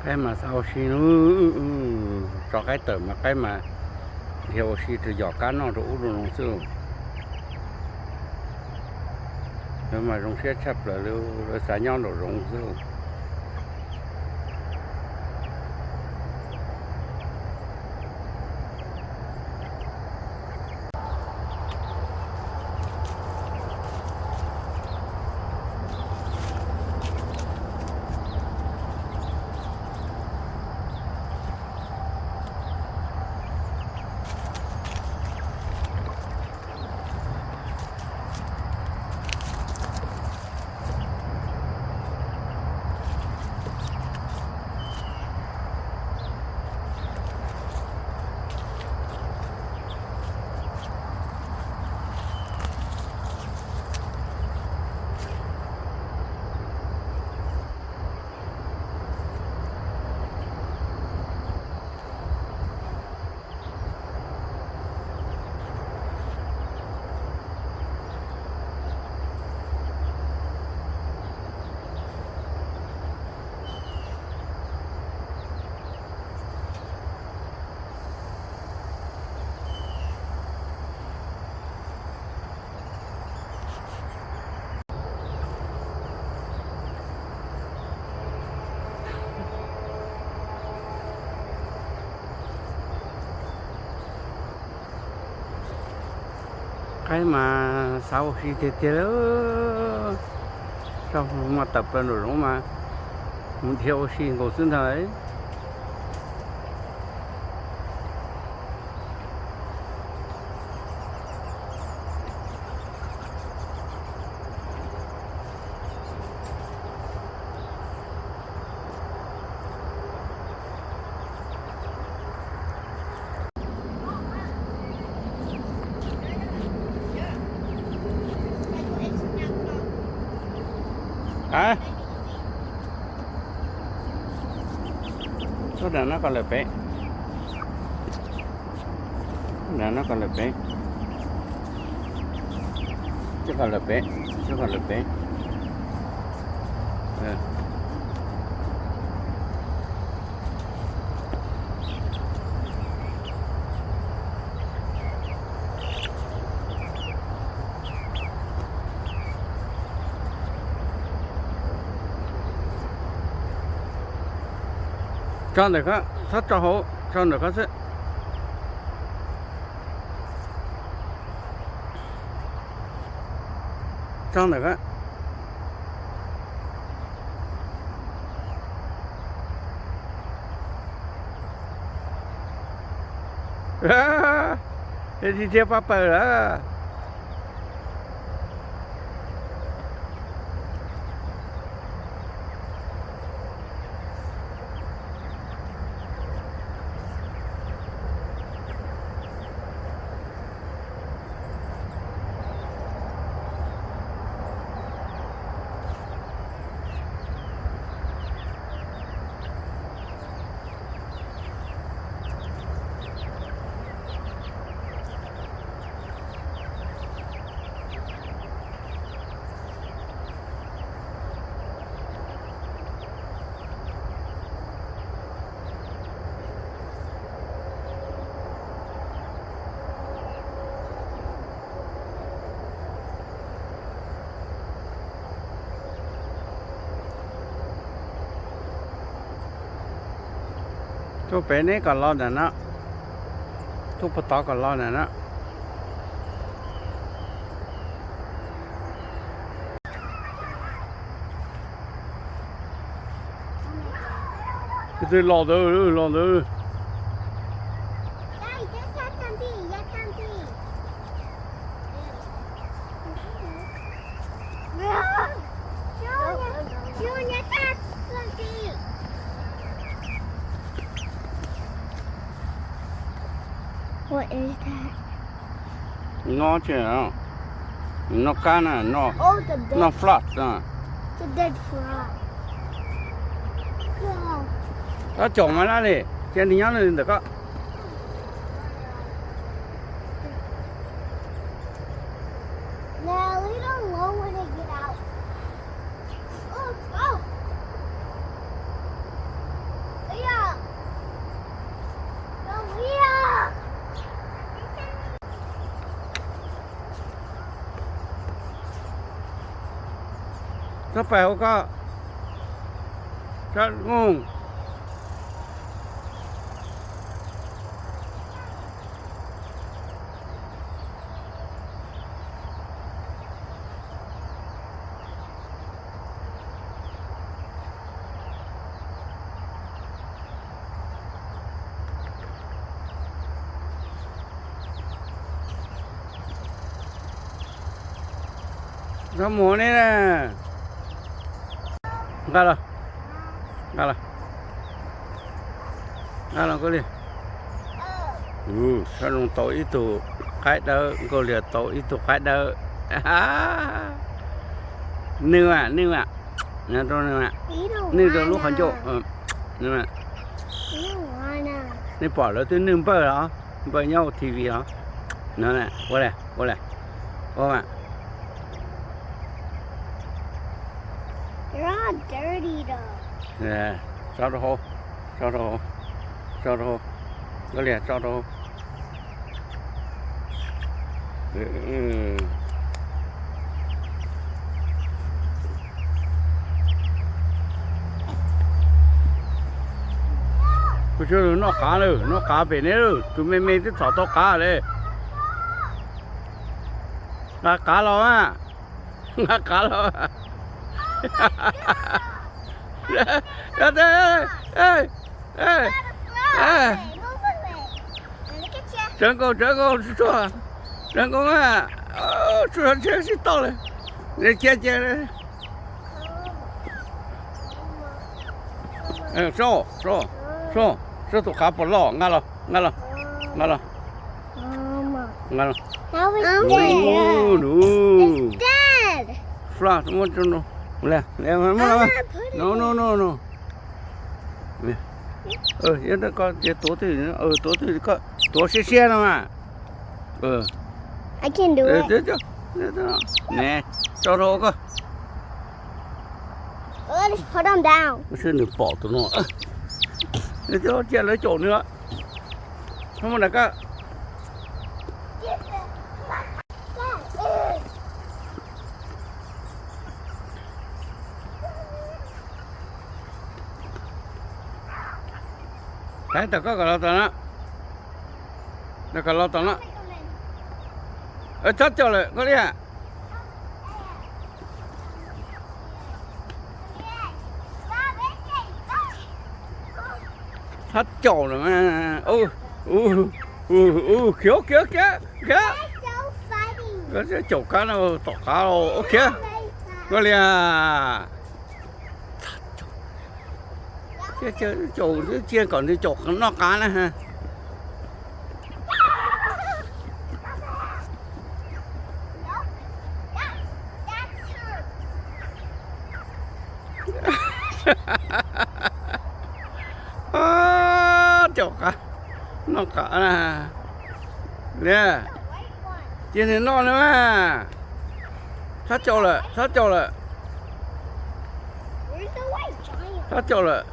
Qaib mas xav ua si, tso qaib tawm mas qaib mas dhia ua si rau yos kab noj rau ub rau no xwb. Lawv mas zoo siab tshaj plaws li, lawv xav nyob nraum zoov xwb. Qaib mas xav ua si tiag tiag li. Tso, mas tawm plaws nraum zoov mas mus dhia ua si nkaus xwb ntag. Ab, tsob dav no kom lawm pem. Dav no kom lawm pem. Tsob kom lawm pem, tsob kom lawm pem. Tso ntawm ko, txhob tso hauv, tso ntawm ko xwb. Tso ntawm ko. Dhia pab pawg lawm. Tuaj pem neb kom los ntawm no, tuaj puag tod kom los ntawm no. Twb los ntawd, los ntawd. What is that? Noj tsi, noj kab na, noj frog na. Koj caum mas laj li, cia nws nyob ntawm ko. Txhob pais hauv ko, txhob mus. Txhob mus ne. Nqa los, nqa los, nqa los koj li. Sab zoo tau ib tug qaib dawb, Nkauj Liag tau ib tug qaib dawb. Nws mas, nws mas, nws rau lub qhov ncauj. Nej pom lawv twb nwj npawj los, npawj nyob hauv T V los. No, ua li, ua li, ua mas. Tso rau hauv, tso rau hauv, tso rau hauv, Nkauj Liag tso rau hauv. Kuv tsuas noj qav lawm, noj qav pem ne, tus me me twb txhom tau qav li. Nqa qav los mas, nqa qav los. Tsawv nkaus, tsawv nkaus, tsuag, tsawv nkaus mas, tsuag tsheb sib tau li. Cia cia, so, so, so, so tus qav puas loj, nqa los, nqa los, nqa los, nqa los. Nus, nus, fla, no, no, no, no. Yog ko ces tuav twg, tuav siab siab no mas. Ne, tso rau koj. Seb nws pom tus no. Nws twb cia lawv caum nws. Muab nram koj. Thaij tom koj kom los tom no. Los kom los tom no. Txhob caum lawm koj li. Txhob caum lawm mas. Khiav khiav khiav khiav. Koj caum kab no tom qab, khiav. Koj li. Caum, cia kom nws caum noj qav na. Caum qav, noj qav na. Li, cia nws noj na. Txhob caum lawm, txhob caum lawm. Txhob caum lawm.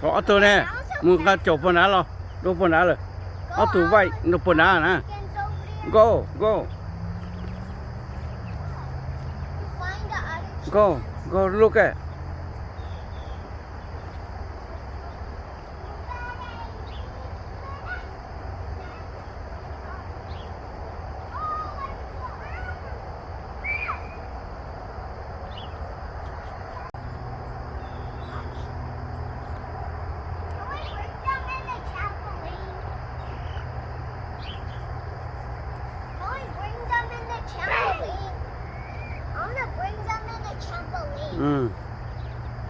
Ob tug ne, mus nqa caum puag nrad los, dua puag nrad lawm. Ob tug vaij dua puag nrad na. Go, go. Go, go look at. Can we bring them in the trampoline?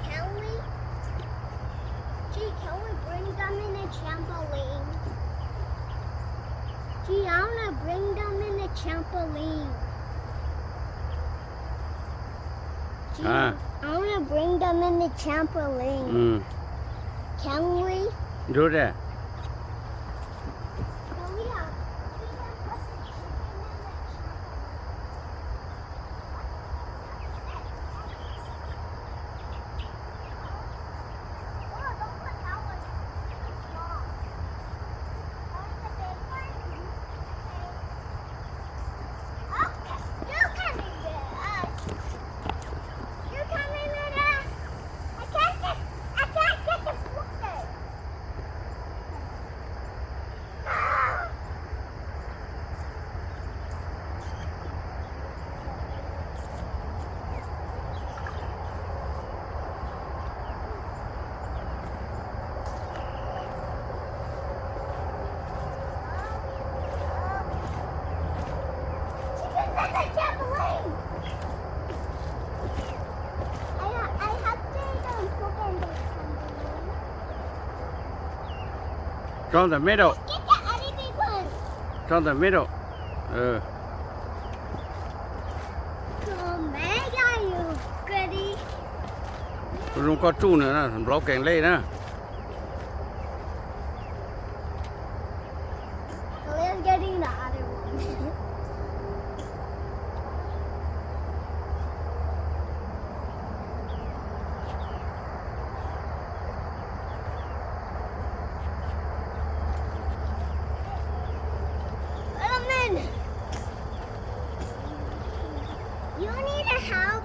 Can we? Gee, can we bring them in the trampoline? Gee, I wanna bring them in the trampoline. Gee, I wanna bring them in the trampoline. Can we? Can we, uh, bring them across the trampoline? Tso ntawm middle. Tso ntawm middle. Zoo koj tsuj nws na, nplaub kees lej na. Solomon, you need a help.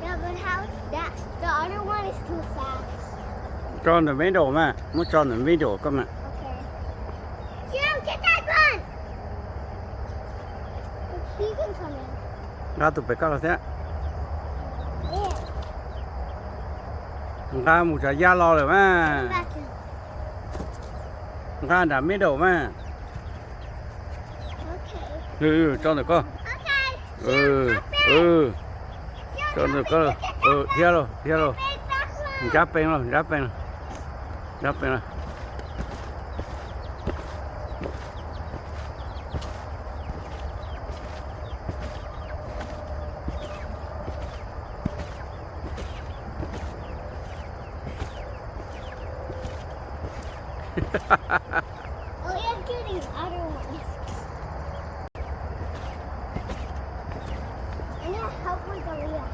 Yeah, but how that the other one is too fast. Tso ntawm middle mas, muab tso ntawm middle koj mas. Okay. Jim, get that one. He can come in. Nqa tus pem koj los thiab. Yeah. Nqa mus tsav yaj los lawm mas. Back in. Nqa nram middle mas. Okay. Tso ntawm koj. Okay. Jim, hop in. Tso ntawm koj. Thiab los, thiab los. Nrab pees los, nrab pees los. Nrab pees los. Oh, yeah, get these other ones. I need help with Aaliyah.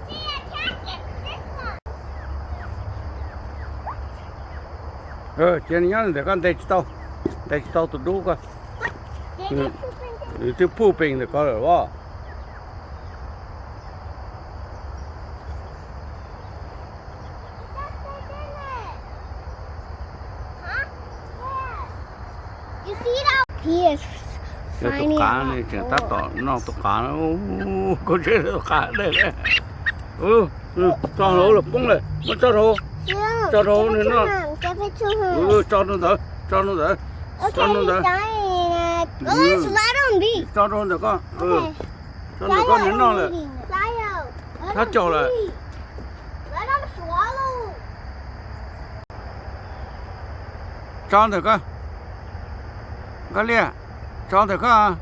See, I can't get this one. Cia nws nyob ntawm koj, ntes tsis tau, ntes tsis tau tus dub koj. Nws twb phuj pees ntawm koj lawm os. Yog tus qav ne, tseem tab tom noj tus qav, koj tseem tus qav dej le. Tso rau hauv los poob lawm, muab tso rau hauv, tso rau hauv nws noj. Tso rau ntawd, tso rau ntawd, tso rau ntawd. Tso rau ntawm koj, tso ntawm koj nws noj lawm. Sab caum lawm. Tso ntawm koj, Nkauj Liaj, tso ntawm koj.